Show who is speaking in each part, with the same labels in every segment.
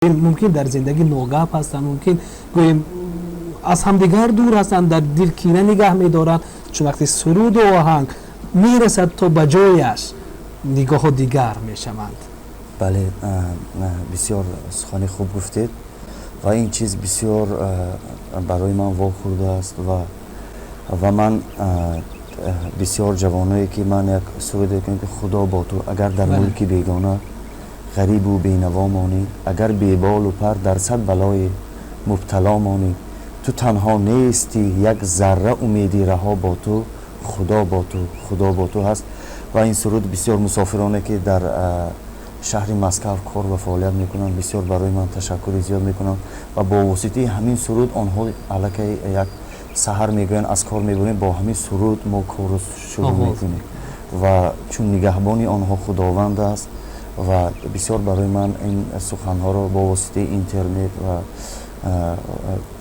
Speaker 1: Мумкин дар зиндагӣ ногап ҳастанд, мумкин гӯем аз ҳамдигар дур ҳастанд, дар дил кина нигаҳ медоранд. Чун вақте суруду оҳанг мерасад то ба ҷояш, нигоҳҳо дигар мешаванд.
Speaker 2: Бале, бисёр сухани хуб гуфтед ва ин чиз бисёр барои ман вохӯрдааст ва ман бисёр ҷавоное ки ман як суруде кунем, ки худо бо ту, агар дар мулки бегона ғарибу бенаво монӣ, агар беболу пар дар сад балои мубтало монӣ, ту танҳо нестӣ, як зарра умеди раҳо бо ту, худо бо ту, худо бо ту ҳаст. Ва ин суруд бисёр мусофироне ки дар шаҳри Москав кор ва фаъолият мекунанд, бисёр барои ман ташаккури зиёд мекунанд ва бо воситаи ҳамин суруд онҳо аллакай як саҳар мегӯянд, аз кор мебурем, бо ҳамин суруд мо корро шурӯъ мекунем. Ва чун нигаҳбони онҳо Худованд аст ва бисёр барои ман ин суханҳоро бо воситаи интернет ва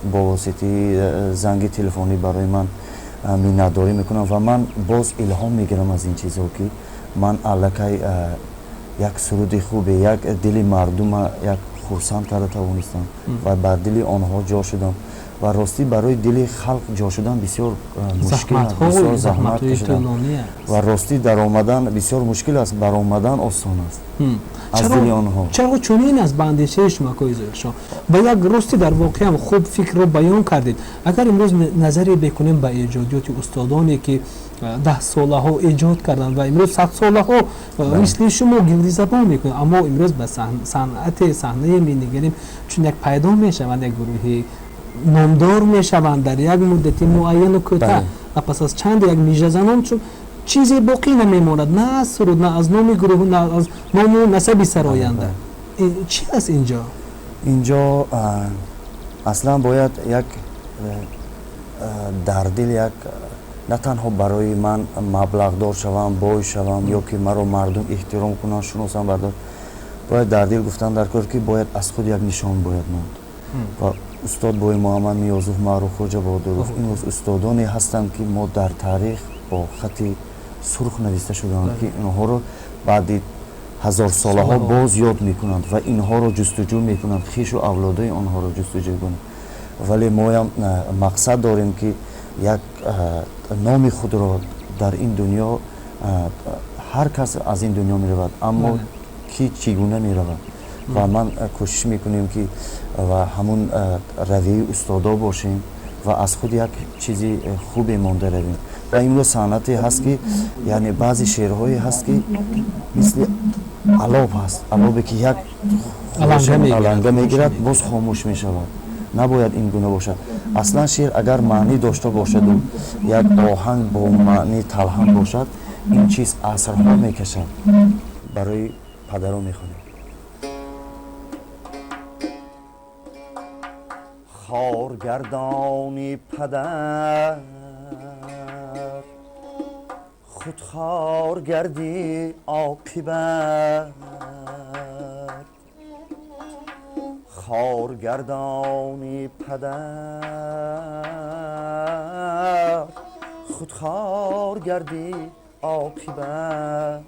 Speaker 2: бо воситаи занги телефонӣ барои ман миннатдорӣ мекунам ва ман боз илҳом мегирам аз ин чизҳо, ки ман аллакай як суруди хубе, як дили мардума як хурсанд карда тавонистам ва бар дили онҳо ҷо шудам. Ва ростӣ, барои дили халқ ҷо шудан бисёр мушкил аст, бисёр заҳмат кашидан ва ростӣ, даромадан бисёр мушкил аст, баромадан осон аст аз дили онҳо.
Speaker 1: Чаро чунин аст ба андешаи шумо, акои Зоҳиршоҳ? Ва як рости дар воқеам хуб фикрро баён кардед. Агар имрӯз назаре бикунем ба эҷодиёти устодоне ки даҳсолаҳо эҷод карданд ва имрӯз садсолаҳо мисли шумо гирди забон мекунанд, аммо имрӯз ба санъати саҳнае менигарем, чун як пайдо мешаванд, як гурӯҳи номдор мешаванд дар як муддати муайяну кӯтаҳ ва пас аз чанде як мижазанон, чун чизе боқӣ намемонад, на аз суруд, на аз номи гурӯҳ, на аз ному насаби сароянда. Чӣ аст инҷо?
Speaker 2: Инҷо аслан бояд як дар дил як на танҳо барои ман маблағдор шавам, бой шавам ё ки маро мардум эҳтиром кунанд, шуносам бардор, бояд дар дил гуфтан дар кор, ки бояд аз худ як нишон бояд монд. Ва устод Бой Муҳаммад Ниёзов, Маъруф Хоҷа Бодуров имрӯз устодоне ҳастанд, ки мо дар таърих бо хати сурх нависта шудаанд, ки инҳоро баъди ҳазорсолаҳо боз ёд мекунанд ва инҳоро ҷустуҷӯ мекунанд, хишу авлодои онҳоро ҷустуҷӯ кунанд. Вале моям мақсад дорем, ки як номи худро дар ин дунё. Ҳар кас аз ин дунё меравад, аммо ки чӣ гуна меравад? Ва ман кӯшиш мекунем, ки ва ҳамун равияи устодо бошем ва аз худ як чизи хубе монда равем. Ва имрӯз санъате ҳаст, ки яъне баъзе шеърҳое ҳаст, ки мисли алоб ҳаст, алобе ки як аланга мегирад, боз хомӯш мешавад. Набояд ин гуна бошад. Аслан шеър агар маънӣ дошта бошаду як оҳанг бо маъни талҳан бошад, ин чиз асрҳо мекашад. Барои падаро мехонем. Хоргардони падар, худ хор гардӣ оқибат, хоргардони падар, худ хор гардӣ оқибат,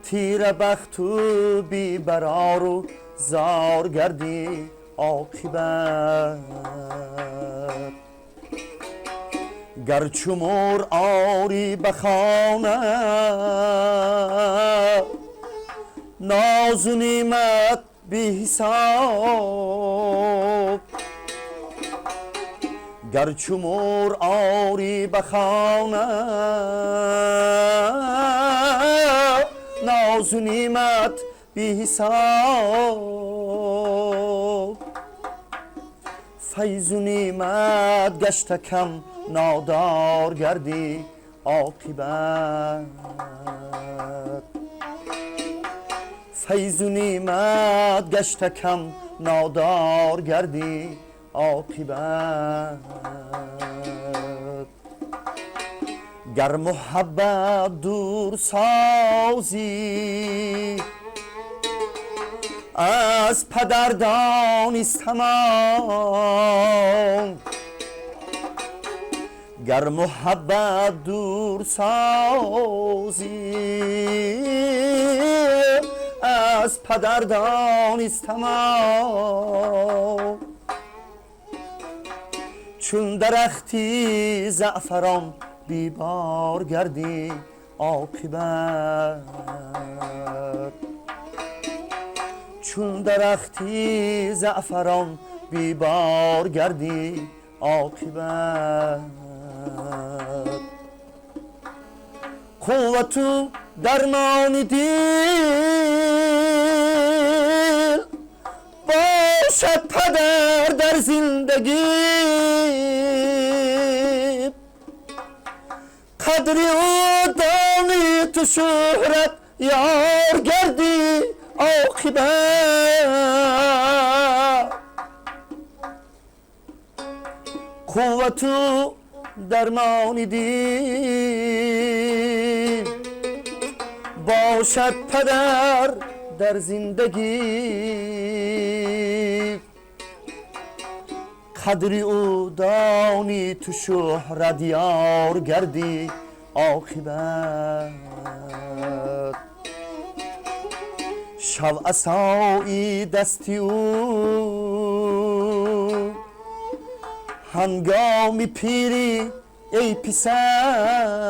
Speaker 2: тирабахту бебарору зор гардӣ оқибат, гарчу мур орӣ ба хона, нозу неъмат беҳисоб, гарчу мур орӣ ба хона, нозу неъмат беҳисоб, файзу неъмат гашта кам, нодор гардӣ оқибат, файзу неъмат гашта кам, нодор гардӣ оқибат, гар муҳаббат дур созӣ аз падар донистамон, гар муҳаббат дур созӣ. аз падар донистама, чун дарахти заъфарон бибор гардӣ оқибат, чун дарахти заъфарон бибор гардӣ оқибат. Қуввату дармони дил бошад падар дар зиндагӣ, қадри ӯ донӣ ту шӯҳрат ёр гардӣ оқибат. Қуввату дармони дил бошад падар дар зиндагӣ, қадри ӯ донӣ ту шӯҳрат ёр гардӣ оқибат. Шав асои дасти ӯ ҳангоми пирӣ эй писар,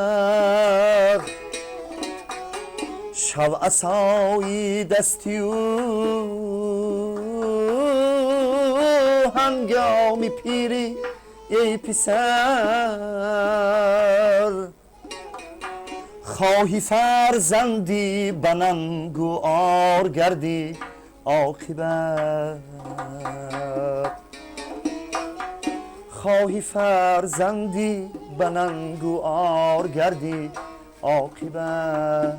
Speaker 2: шав асои дасти ӯ ҳангоми пирӣ эй писар. Хоҳӣ фарзандӣ ба нангу ор гардӣ оқибат, хоҳӣ фарзандӣ ба нангу ор гардӣ оқибат.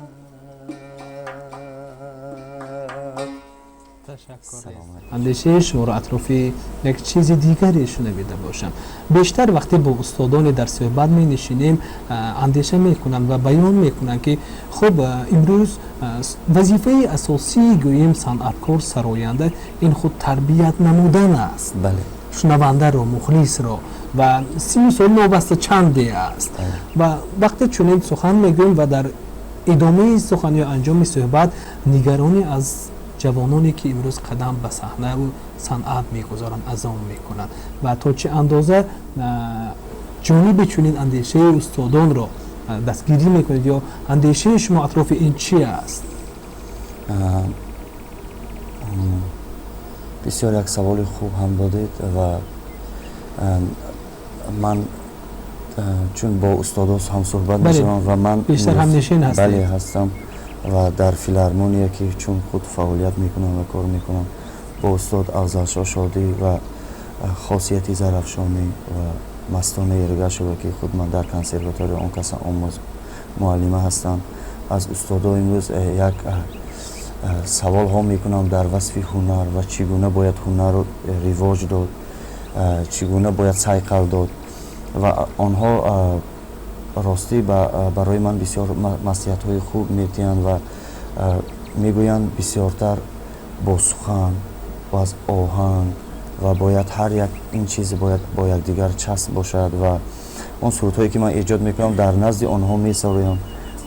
Speaker 1: Андешаи шуморо атрофи як чизи дигаре шунавида бошам. Бештар вақте бо устодоне дар суҳбат менишинем, андеша мекунанд ва баён мекунанд, ки хуб, имрӯз вазифаи асосии гӯем санъаткор, сароянда ин худ тарбият намудан аст. Шунавандаро, мухлисро ва сину сол новобаста чанде аст. Ва вақте чунин сухан мегӯем ва дар идомаи сухан ё анҷоми суҳбат нигаронӣ аз ҷавононе ки имрӯз қадам ба саҳнаву санъат мегузоранд, азон мекунанд ва то чӣ андоза ҷониби чунин андешаи устодонро дастгирӣ мекунед ё андешаи шумо атрофи ин чи аст?
Speaker 2: Бисёр як саволи хуб ҳам додед ва ман чун бо устодо ҳамсӯҳбат мешавам ва ман
Speaker 1: бештар ҳамнишин ҳастед.
Speaker 2: Бале, ҳастам ва дар филармония ки чун худ фаъолият мекунам ва кор мекунам бо устод Афзалшоҳ Шодӣ ва Хосияти Зарафшонӣ ва Мастона Эргашова, ки худ ман дар консерватория он каса омӯз муаллима ҳастам. Аз устодо имрӯз як саволҳо мекунам дар васфи ҳунар ва чӣ гуна бояд ҳунарро ривоҷ дод, чӣ гуна бояд сайқал дод ва онҳо ростӣ барои ман бисёр маслиҳатҳои хуб медиҳанд ва мегӯянд бисёртар бо сухан ва аз оҳанг ва бояд ҳар як ин чиз бояд бо якдигар часп бошад ва он сурудҳое ки ман эҷод мекунам дар назди онҳо месароям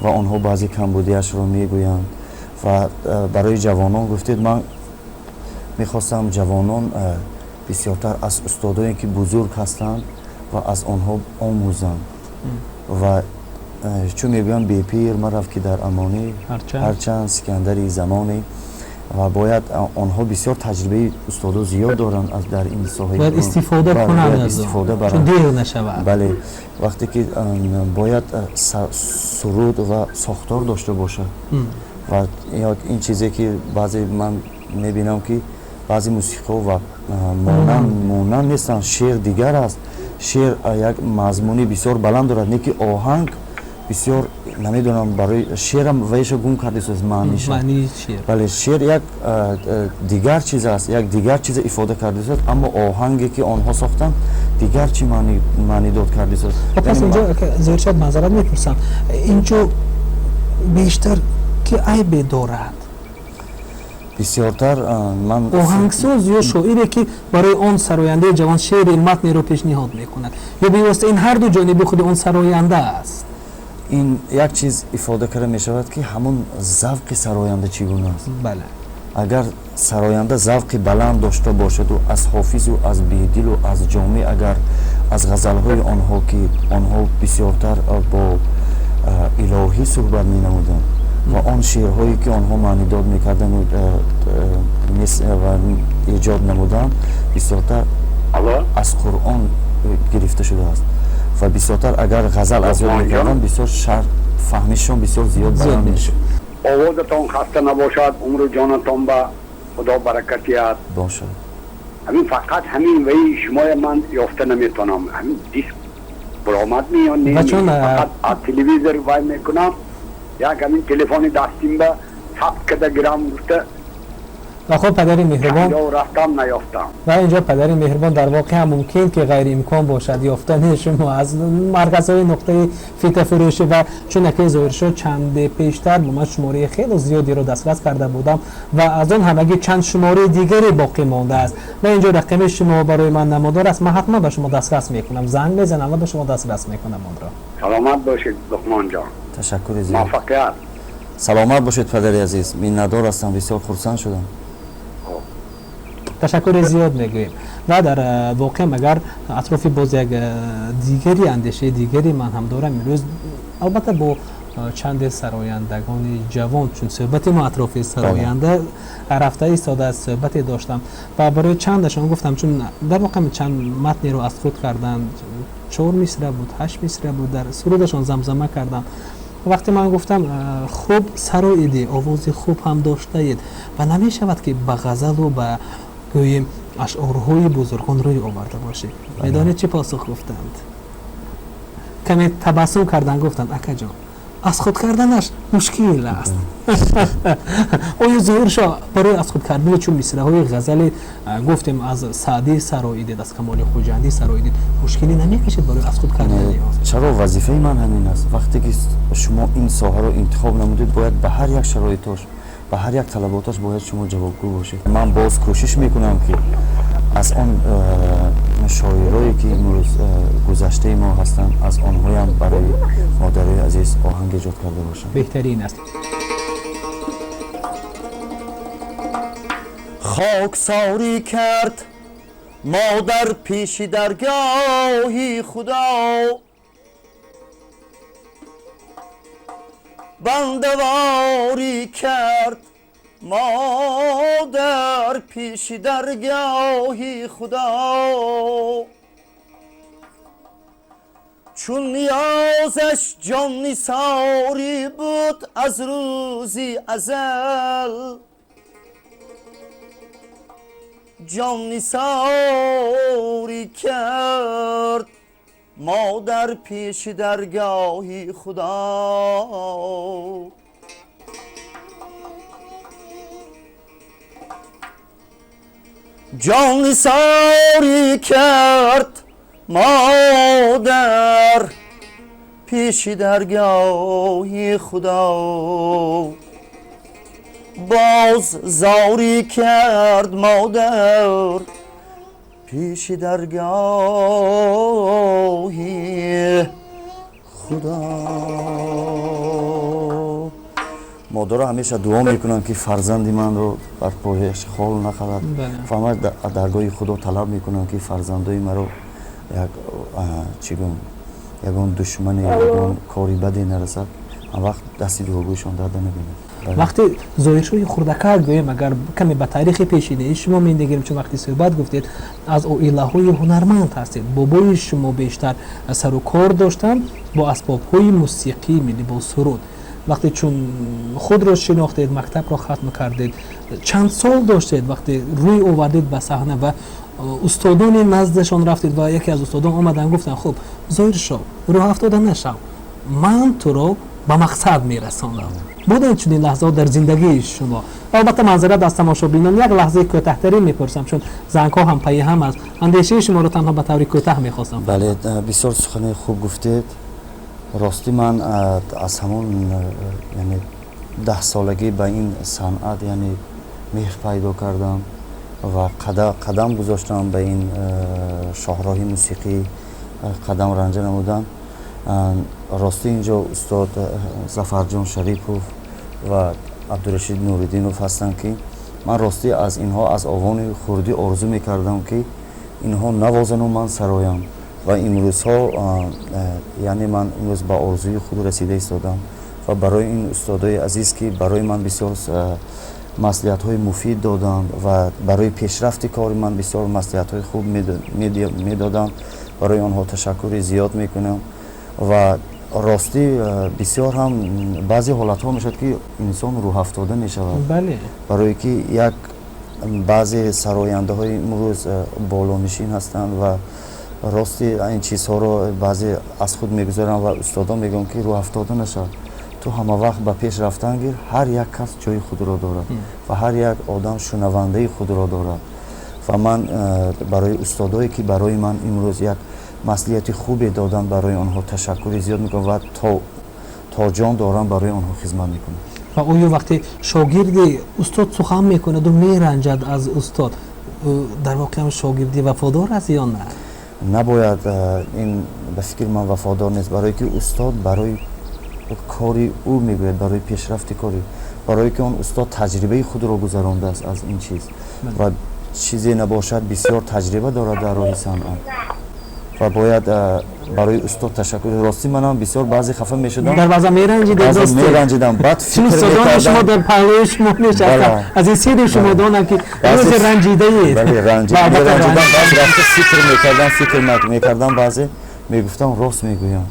Speaker 2: ва онҳо баъзе камбудиашро мегӯянд. Ва барои ҷавонон гуфтед, ман мехостам ҷавонон бисёртар аз устодое ки бузург ҳастанд ва аз онҳо омӯзанд ва чун мегӯям бепир марафт ки дар амонӣ ҳарчанд сикандари замонӣ ва бояд онҳо бисёр таҷрибаи устодо зиёд доранд аз дар ин соҳа,
Speaker 1: бояд истифода кунанд,
Speaker 2: истифода баранд,
Speaker 1: дер нашавад.
Speaker 2: Бале, вақте ки бояд суруд ва сохтор дошта бошад ва ин чизе ки баъзе ман мебинам ки баъзе мусиқиҳо ва монанд нестанд, шеър дигар аст, шеър як мазмуни бисёр баланд дорад, не ки оҳанг бисёр намедонам барои шеърам вайша гум кардааст маъниша. Бале, шеър як дигар чиз аст, як дигар чиза ифода кардааст, аммо оҳанге ки онҳо сохтанд дигар чӣ маъни дод кардааст.
Speaker 1: Пас инҷо Зоҳиршоҳ маъзарат мепурсам, инҷо бештар ки айбе дорад?
Speaker 2: Бисёртар ман
Speaker 1: оҳангсоз ё шоире ки барои он сарояндаи ҷавон шеъри матнеро пешниҳод мекунад, ё бевосита ин ҳар ду ҷониби худи он сароянда аст?
Speaker 2: Ин як чиз ифода карда мешавад ки ҳамон завқи сароянда чӣ гуна аст.
Speaker 1: Бале,
Speaker 2: Агар сароянда завқи баланд дошта бошаду аз Ҳофизу аз Бедилу аз Ҷомӣ, агар аз ғазалҳои онҳо, ки онҳо бисёртар бо илоҳӣ суҳбат менамуданд ва он шеърҳое, ки онҳо маънидод мекардану ва эҷод намуданд, бисёртар аз Қуръон гирифта шудааст ва бисёртар агар ғазал аз ёд мекарданд, бисёр шарҳ фаҳмишон бисёр зиёд баланд мешуд.
Speaker 3: Овозатон хаста набошад, умру ҷонатон ба Худо баракат диҳад.
Speaker 2: Бошад.
Speaker 3: Ҳамин фақат ҳамин ваи шумоя ман ёфта наметавонам. Ҳамин диск баромад ме ё не? Фақат аз телевизор вай мекунам, як ҳамин телефони дастимба сабт карда гирам гуфта.
Speaker 1: Ва хуб, падари меҳрубон,
Speaker 3: рафтам, наёфтам.
Speaker 1: Ва инҷо, падари меҳрубон, дар воқеъ мумкин ки ғайриимкон бошад ёфтани шумо аз марказҳои нуқтаи фитафурӯшӣ. Ва чун аки Зоҳиршоҳ чанде пештар бо ман шумораи хеле зиёдеро дастрас карда будам ва аз он ҳамагӣ чанд шумораи дигаре боқӣ мондааст ва инҷо рақами шумо барои ман намудор аст. Ман ҳатман ба шумо дастрас мекунам, занг мезанам ва ба шумо дастрас мекунам онро.
Speaker 3: Саломат бошед, Луқмонҷон.
Speaker 2: Ташаккури зиёд.
Speaker 3: Муваффақият.
Speaker 2: Саломат бошед, падари азиз, миннатдор ҳастам, бисёр хурсанд шудам.
Speaker 1: Ташаккури зиёд мегӯем. Ва дар воқеъ агар атрофи боз як дигари андешаи дигари ман ҳам дорам имрӯз, албатта бо чанде сарояндагони ҷавон, чун суҳбати мо атрофи сароянда рафта истодааст, суҳбате доштам ва барои чандашон гуфтам, чун дар воқеъ чанд матнеро аз худ карданд, чор мисра буд, ҳашт мисра буд, дар сурудашон замзама кардам. Вақте ман гуфтам, хуб сароидӣ, овози хуб ҳам доштаед ва намешавад ки ба ғазалу ба гӯем ашъорҳои бузургон рӯй оварда бошӣ, медонед чӣ посух гуфтанд? Каме табассум карданд, гуфтанд: «Акаҷон, аз худ карданаш мушкил аст». Оё, Зоҳиршоҳ, барои аз худ кардани чун мисраҳои ғазали, гуфтем, аз Саъдӣ сароидед, аз Камоли Хуҷандӣ сароидед, мушкилӣ намекашед барои аз худ кардани?
Speaker 2: Чаро, вазифаи ман ҳамин аст. Вақте ки шумо ин соҳаро интихоб намудед, бояд ба ҳар як шароитош, ба ҳар як талаботаш бояд шумо ҷавобгӯ бошед. Ман боз кӯшиш мекунам, ки аз он шоирое, ки имрӯз гузаштаи мо ҳастанд, аз онҳоям барои модарои азиз оҳанг эҷод карда бошам.
Speaker 1: Беҳтарин аст.
Speaker 2: Хоксорӣ кард модар пеши даргоҳи Худо, бандаворӣ кард модар пеши даргоҳи Худо. Чун ниёзаш ҷоннисорӣ буд аз рӯзи азал, ҷоннисорӣ кард модар пеши даргоҳи Худо. Ҷоннисорӣ кард модар пеши даргоҳи Худо, боз зорӣ кард модар пеши даргоҳи Худо. Модаро ҳамеша дуо мекунанд, ки фарзанди манро бар пояш хол нахӯрад. Ва даргоҳи Худо талаб мекунанд, ки фарзандои маро як чӣ гӯм, ягон душмане, ягон кори баде нарасад. Он вақт дасти дуогӯишон дарда набинад.
Speaker 1: Вақте Зоҳиршоҳи хурдакак, гӯем, агар каме ба таърихи пешинаи шумо менигарем, чун вақти суҳбат гуфтед, аз оилаҳои ҳунарманд ҳастед, бобои шумо бештар сару кор доштанд бо асбобҳои мусиқии миллӣ, бо суруд. Вақте чун худро шинохтед, мактабро хатм кардед, чанд сол доштед, вақте рӯй овардед ба саҳна ва устодони наздашон рафтед ва яке аз устодон омаданд, гуфтанд: «Хуб, Зоҳиршоҳ, рӯҳафтода нашав, ман туро ба мақсад мерасонам»? Буданд чунин лаҳзаҳо дар зиндагии шумо? Албатта, маъзарат аз тамошобинон, як лаҳзаи кӯтаҳтарин мепурсам, чун зангҳо ҳам пайи ҳам аст. Андешаи шуморо танҳо ба таври кӯтаҳ мехостам.
Speaker 2: Бале, бисёр сухани хуб гуфтед. Ростӣ, ман аз ҳамон, яъне, 10-солагӣ ба ин санъат, яъне, меҳр пайдо кардам ва қадам гузоштам, ба ин шоҳроҳи мусиқӣ қадам ранҷа намудам. Ростӣ, инҷо устод Зафарҷон Шарипов ва Абдурашид Нуриддинов ҳастанд, ки Ман ростӣ аз инҳо аз овони хурдӣ орзу мекардам, ки инҳо навозану ман сароям, ва имрӯзҳо, яъне ман имрӯз ба орзуи худ расида истодам. Ва барои ин устодои азиз, ки барои ман бисёр маслиҳатҳои муфид доданд ва барои пешрафти кори ман бисёр маслиҳатҳои хуб медоданд, барои онҳо ташаккури зиёд мекунам. Ва ростӣ, бисёр ҳам баъзе ҳолатҳо мешавад, ки инсон рӯҳафтода мешавад, барое ки як баъзе сарояндаҳои имрӯз болонишин ҳастанд ва рости ин чизҳоро баъзе аз худ мегузоранд. Ва устодон мегӯянд, ки рӯҳафтода нашав, ту ҳама вақт ба пеш рафтан гир, ҳар як кас ҷои худро дорад ва ҳар як одам шунавандаи худро дорад. Ва ман барои устодое, ки барои ман имрӯз як маслиҳати хубе доданд, барои онҳо ташаккури зиёд мекунам ва то ҷон дорам барои онҳо хизмат мекунам.
Speaker 1: Ва оё вақте шогирди устод сухан мекунаду меранҷад аз устод, дар воқеъ шогирди вафодор аст ё на?
Speaker 2: Набояд, ин ба фикри ман вафодор нест, барое ки устод барои кори ӯ мегӯяд, барои пешрафти кори, барое ки он устод таҷрибаи худро гузарондааст аз ин чиз ва чизе набошад, бисёр таҷриба дорад дар роҳи санъат ва бояд барои устод ташаккур. Ростӣ, манам бисёр баъзе хафа мешудам.
Speaker 1: Дар баъза меранҷидед?
Speaker 2: Меранҷидам, баъд
Speaker 1: чун устодони шумо дар паҳлӯи шумо нишастанд, аз ин сири шумо донам, ки рӯзе ранҷидаед.
Speaker 2: Меранҷидам, баъд рафта фикр мекардам, фикр мекардам, баъзе мегуфтам, рост мегӯям.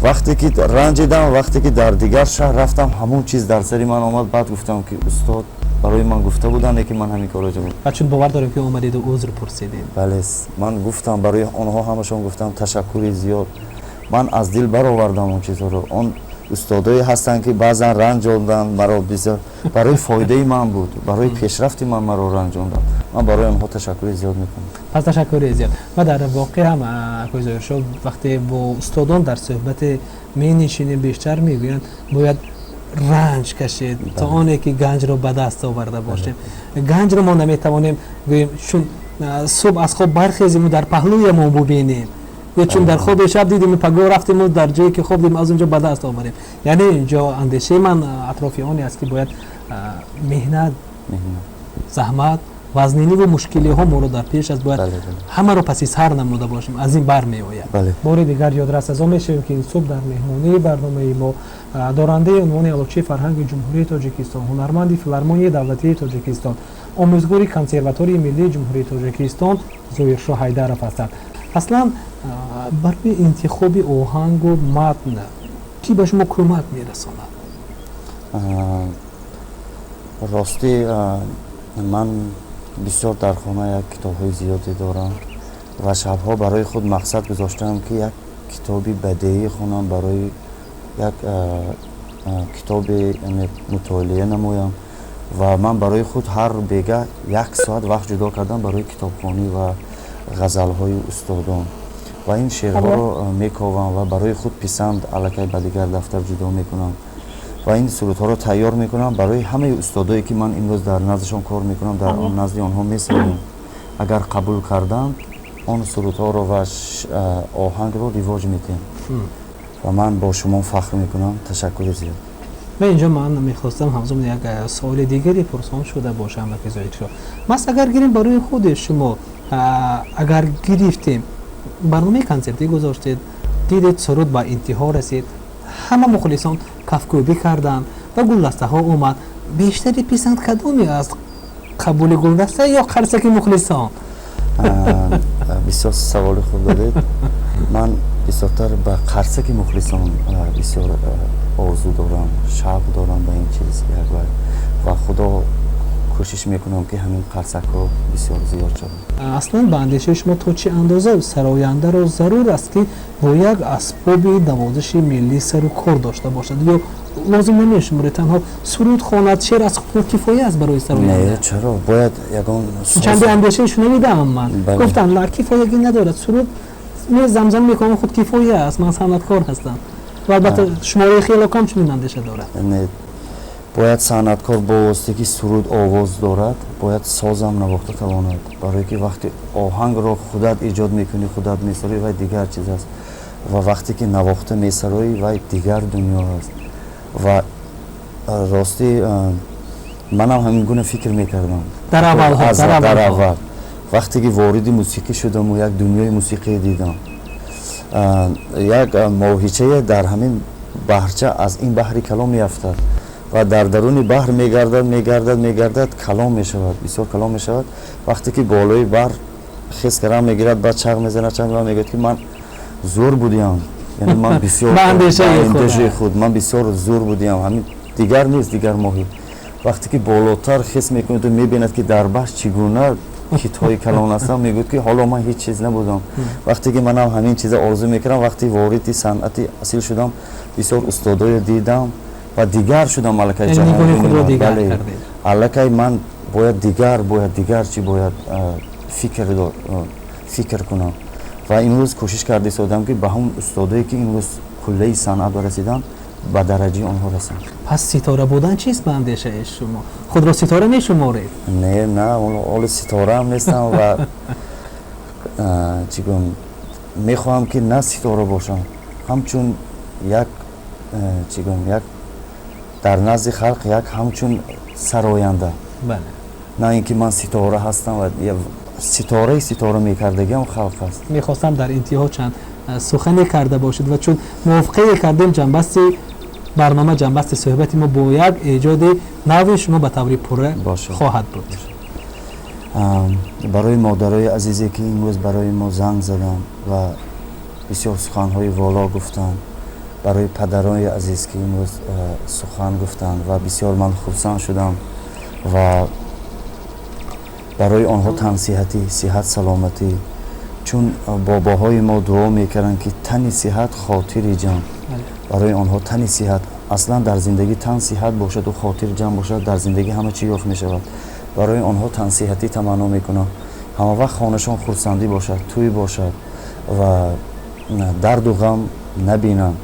Speaker 2: Вақте ки ранҷидам, вақте ки дар дигар шаҳр рафтам, ҳамон чиз дар сари ман омад. Баъд гуфтам, ки устод барои ман гуфта буданд, ки ман ҳамин корро
Speaker 1: Ва чун бовар дорем, ки омадеду узр пурсидед.
Speaker 2: Бале, ман гуфтам, барои онҳо ҳамашон гуфтам, ташаккури зиёд. Ман аз дил баровардам он чизҳоро. Он устодое ҳастанд, ки баъзан ранҷонданд маро, бисёр барои фоидаи ман буд, барои пешрафти ман маро ранҷонданд. Ман барои онҳо ташаккури зиёд мекунам.
Speaker 1: Пас ташаккури зиёд. Ва дар воқеъ ҳам, акои Зоҳиршоҳ, вақте бо устодон дар суҳбате менишинем, бештар мегӯянд, бояд ранҷ кашед то оне ки ганҷро ба даст оварда бошем. Ганҷро мо наметавонем гӯем, чун субҳ аз хоб бархезиму дар паҳлӯямон бубинем ё чун дар хоби шаб дидиму пагоҳ рафтиму дар ҷое ки хоб дидем, аз он ҷо ба даст оварем. Яъне инҷо андешаи ман атрофи оне аст, ки бояд меҳнат, заҳмат, вазниниву мушкилиҳо моро дар пеш аст, бояд ҳамаро паси сар намуда бошем, аз ин бармеояд. Бори дигар ёдрас аз он мешавем, ки ин субҳ дар меҳмонии барномаи мо дорандаи унвони Аълочии фарҳанги Ҷумҳурии Тоҷикистон, ҳунарманди Филармонияи давлатии Тоҷикистон, омӯзгори Консерваторияи миллии Ҷумҳурии Тоҷикистон Зоҳиршоҳ Ҳайдаров ҳастанд. Аслан, барои интихоби оҳангу матн кӣ ба шумо кӯмак мерасонад?
Speaker 2: Ростӣ, ман бисёр дар хона як китобҳои зиёде дорам ва шабҳо барои худ мақсад гузоштаам, ки як китоби бадеӣ хонам, барои як китобе мутолиа намоям. Ва ман барои худ ҳар бегаҳ як соат вақт ҷудо кардам барои китобхонӣ ва ғазалҳои устодон, ва ин шеърҳоро мековам ва барои худ писанд аллакай ба дигар дафтар ҷудо мекунам ва ин сурудҳоро тайёр мекунам барои ҳамаи устодое, ки ман имрӯз дар наздишон кор мекунам, дар назди онҳо месароям. Агар қабул карданд, он сурудҳоро ва оҳангро ривоҷ медиҳем. Ва ман бо шумо фахр мекунам, ташаккури зиёд.
Speaker 1: Ва инҷо ман мехостам ҳамзамон як суоли дигаре пурсон шуда бошам, аки Зоҳиршоҳ. Мас агар гирем, барои худи шумо агар гирифтем, барномаи консертӣ гузоштед, дидед, суруд ба интиҳо расид, ҳама мухлисон кафкӯбӣ карданд ва гулдастаҳо омад. Бештари писанд кадоме аст: қабули гулдаста ё қарсаки мухлисон?
Speaker 2: Бисёр саволи хуб додед. Ман бисёртар ба қарсаки мухлисон бисёр орзу дорам, шавқ дорам ба ин чиз як ва худо кӯшиш мекунам, ки ҳамин қарсакҳо бисёр зиёд шаванд.
Speaker 1: Аслан, ба андешаи шумо, то чӣ андоза сарояндаро зарур аст, ки бо як асбоби навозиши миллӣ сару кор дошта бошад, ё лозим намешуморед, танҳо суруд хонад, шеър аз худ кифоя аст барои сароянда?
Speaker 2: Не, чаро, бояд ягон
Speaker 1: Чанде андешаи шунавидаам ман, гуфтам, на, кифоягӣ надорад, суруд замзам мекунам, худ кифоя аст, ман санъаткор ҳастам. Ва албатта, шумораи хело кам чунин андеша дорад.
Speaker 2: Бояд санъаткор бо воситае ки суруд овоз дорад, бояд созам навохта тавонад, барое ки вақте оҳангро худат эҷод мекунӣ, худат месароӣ, вай дигар чиз аст, ва вақте ки навохта месароӣ, вай дигар дунё аст. Ва ростӣ, Манам ҳамин гуна фикр мекардам.
Speaker 1: Дар аввалҳо,
Speaker 2: дар аввал. Вақте ки вориди мусиқӣ шудаму як дунёи мусиқӣ дидам, як моҳичае дар ҳамин баҳрча аз ин баҳри калон меафтад ва дар даруни баҳр мегардад, мегардад, мегардад, калон мешавад, бисёр калон мешавад. Вақте ки болои баҳр хес карам мегирад, баъд чағ мезанад, чағ мезанад, мегӯяд ки ман зур будиам, яъне ман бисёр
Speaker 1: ба андешаи
Speaker 2: худ ман бисёр зур будиам, ҳамин дигар нест, дигар моҳӣ. Вақте ки болотар хес мекунад, мебинад ки дар баҳр чӣ гуна китҳои калон ҳастанд, мегӯяд ки ҳоло ман ҳеҷ чиз набудам. Вақте ки манам ҳамин чиза орзу мекардам, вақте вориди санъати асил шудам, бисёр устодоё дидам ва дигар шудам, аллакай ҷаҳон. Аллакай ман бояд дигар, бояд дигар чӣ бояд фикр кунам. Ва имрӯз кӯшиш карда истодам ки ба ҳамон устодое ки имрӯз қуллаи санъат расиданд, ба дараҷаи онҳо расам.
Speaker 1: Пас ситора будан чист ба андешаи шумо? Худро ситора мешуморед?
Speaker 2: Не, на, ҳоло ситораам нестам ва чӣ гӯям, мехоҳам ки на ситора бошам, ҳамчун як чӣ гӯям, як дар назди халқ як ҳамчун сароянда. На ин ки ман ситора ҳастам ва ситораи ситора мекардагиам халқ аст.
Speaker 1: Мехостам дар интиҳо чанд сухане карда бошед ва чун мувофиқае кардем ҷанбасти барнома, ҷанбасти суҳбати мо бо як эҷоди нави шумо ба таври пурра хоҳад буд.
Speaker 2: Барои модарои азизе ки имрӯз барои мо занг заданд ва бисёр суханҳои воло гуфтанд, барои падарои азиз ки имрӯз сухан гуфтанд ва бисёр ман хурсанд шудам ва барои онҳо тансиҳатӣ, сиҳат, саломатӣ, чун бобоҳои мо дуо мекарданд ки тани сиҳат хотири ҷамъ. Барои онҳо тани сиҳат, аслан дар зиндагӣ тан сиҳат бошаду хотир ҷамъ бошад, дар зиндагӣ ҳама чӣ ёфт мешавад. Барои онҳо тансиҳатӣ таманно мекунам, ҳама вақт хонашон хурсандӣ бошад, тӯй бошад ва дарду ғам набинанд.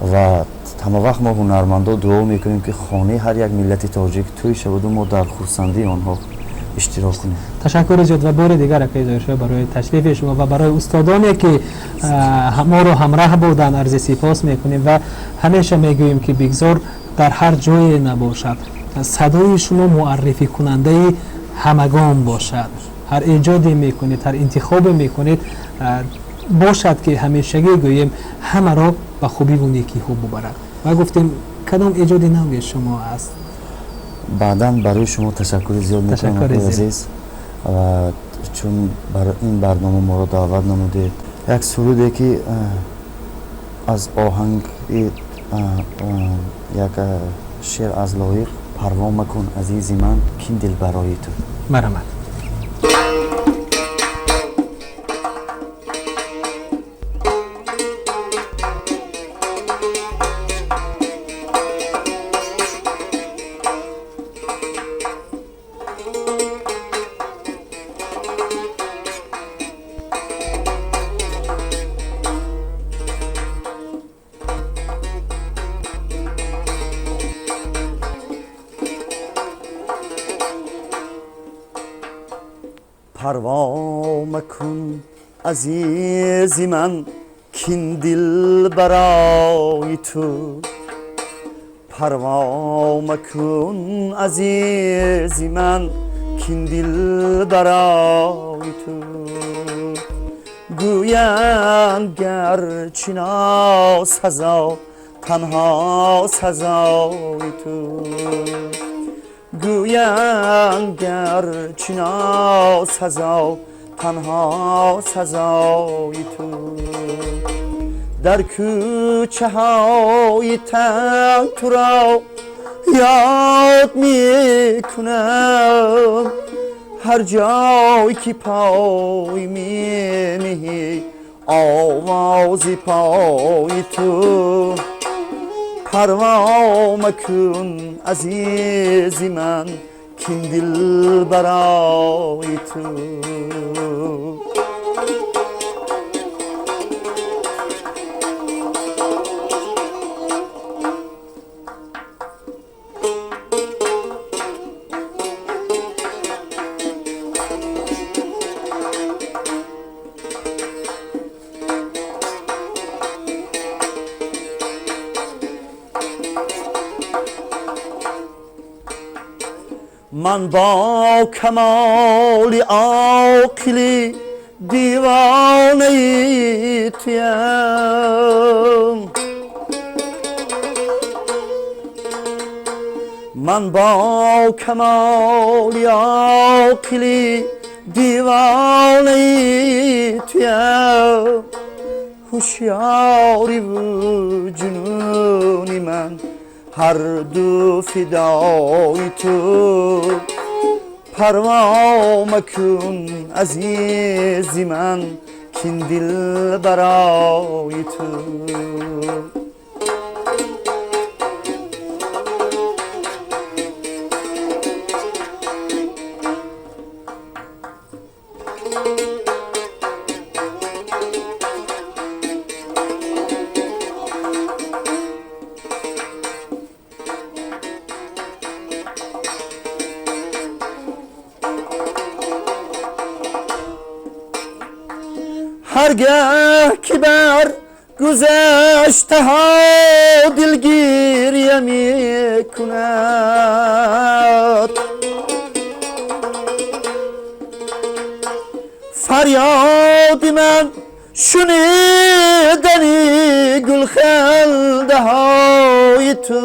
Speaker 2: Ва ҳама вақт мо ҳунармандо дуо мекунем ки хонаи ҳар як миллати тоҷик тӯй шаваду мо дар хурсандии онҳо иштирок кунем.
Speaker 1: Ташаккури зиёд ва бори дигар акаи Зоҳиршоҳ барои ташрифи шумо ва барои устодоне ки моро ҳамраҳ буданд арзи сипос мекунем ва ҳамеша мегӯем ки бигзор дар ҳар ҷое набошад садои шумо муаррификунандаи ҳамагон бошад. Ҳар эҷоде мекунед, ҳар интихобе мекунед, бошад ки ҳамешагӣ гӯем ҳамаро ба хубиву некиҳо бубарад. Ва гуфтем кадом эҷоди нави шумо аст?
Speaker 2: Баъдан барои шумо ташаккури зиёд мекунам азиз, ва чун барои ин барнома моро даъват намудед. Як суруде ки аз оҳанги як шеър аз Лоиқ, парво макун азизи ман, кин дил барои ту.
Speaker 1: Марҳамат.
Speaker 2: Парво макун азизи ман, кин дил барои ту. Парво макун азизи ман, кин дил барои ту. Гӯянд гарчи носазо, танҳо сазои ту. Гӯянд гарчи носазо, танҳо сазои ту. Дар кӯчаҳои танг туро ёд мекунам, ҳар ҷой ки пой мениҳӣ овози пои ту. Парво макун азизи ман, кин дил барои ту. Ман бо камоли оқилӣ девонаи туям. Ман бо камоли оқилӣ девонаи туям. Ҳушёриву ҷунуни ман ҳар ду фидои ту. Парво макун азизи ман, кин дил барои ту. Ҳаргаҳ ки бар гузаштаҳо дилгирия мекунад, фарёди ман шунидани гулхандаҳои ту.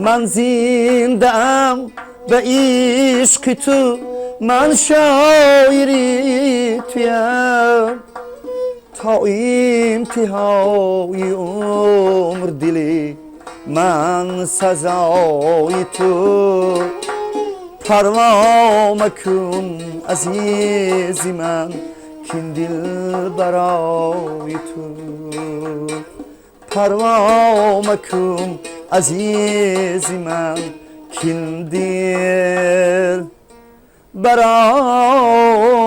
Speaker 2: Ман зиндаам ба ишқи ту, ман шоири туям. То имтиҳои умр дили ман сазои ту. Парво макун азизи ман, кин дил барои ту. Парво макун азизи ман, кин дил барои